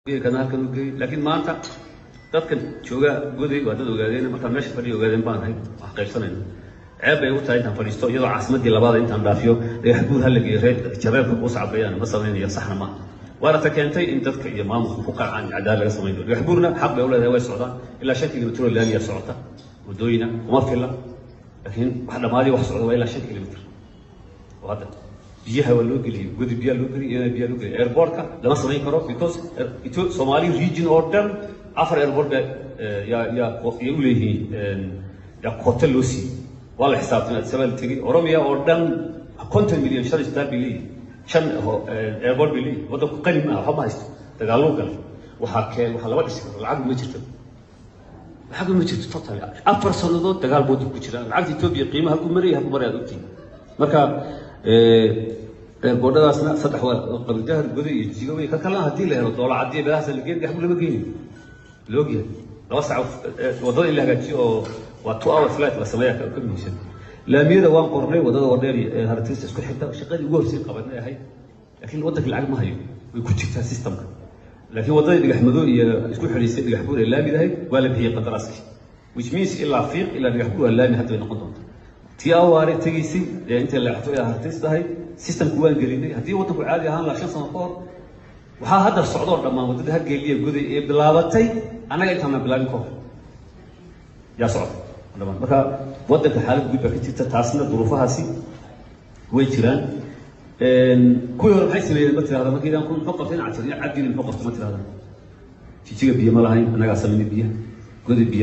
Kana halkan u geey. Laakiin maanta dadkan jooga Goday waa dad Ogaadeen. Markaan meesha fadhiyo, Ogaadeen baan ahay, wax qaybsanayna. Ceeb bay igu tahay intaan fadhiisto iyadoo caasimadii labaad intaan dhaafiyo, Dhagax Buur hala geeyo, reer Jareerka kuu sacbayaan ma samaynayo, saxna maaha. Waana ta keentay in dadka iyo maamulku ku qancaan in cadaalad laga samayn doono. Dhagax Buurna xaq bay u leedahay, way socdaan, ilaa 5 kilomitir oo laamiya socota, waddooyina kuma fila, laakiin wax dhammaadii wax socda waa ilaa 5 kilomitir. Oo hadda biyaha waa loo geliyey Godi, biyaa loo geliyey, iyadana biyaa loo geliyey. Airportka lama samayn karo because Somali region oo dhan afar airport ba yaa u leeyihiin, yaa quota loo siiyey. Waa la xisaabtamay, Addis Ababa la tegey. Oromia oo dhan 50 milyan, shan isbitaal bay leeyihiin, shan airport bay leeyihiin. Waddanku qani maaha, waxba ma haysto, dagaaluu galay. Waxaa keen waxaa lama dhisi karo, lacag ma jirto, lacag ma jirto totally. 4 sannadood dagaal buu waddanku ku jiraa. Lacagta Etoobiya qiimaha halkuu marayay, halkuu maraya aad ogtihiin. Marka airportadaasna saddex waa Qabridahar, Goday iyo Jijiga wey. Ka kalena haddii la helo Doolacadiya beelahaas la geen, Dhagax lama geynayo, la ogyahay. 2 sac waddada in la hagaajiyo oo waa 2-hour flight la sameeya ka muhiimsan. Laamiyada waan qornay, waddada Wardheer iyo Hartiista isku xirta, shaqadii ugu horreysay qabanay ahayd, laakiin waddanka lacag ma hayo, way ku jirtaa systemka. Laakiin waddadii Dhagax Madow iyo isku xidhaysay Dhagax Buur ee laamidahayd waa la bixiyey qandaraaskii, which means ilaa Fiiq ilaa Dhagax Buur waa laami hadda bay noqon doontaa. Tii Awaare tegaysay ee intay leexato ilaa Hartiis tahay, systemku waan gelinay. Haddii waddanku caadi ahaan lahaa 5 sano ka hor, waxaa hadda socdoo dhammaan waddada Hargeyliya Goday ee bilaabatay annaga intaana bilaabin ka hor yaa socota dhammaan. Marka waddanka xaalad guud baa ka jirta, taasna duruufahaasi way jiraan. Kuwii hore maxay sameeyeen ma tirahda? Markii ku muxuu qabtay in Cajir Cabdili muxuu qabtay ma tirahda? Jijiga biyo ma lahayn, annagaa samaynay biyaha. Goday biyo.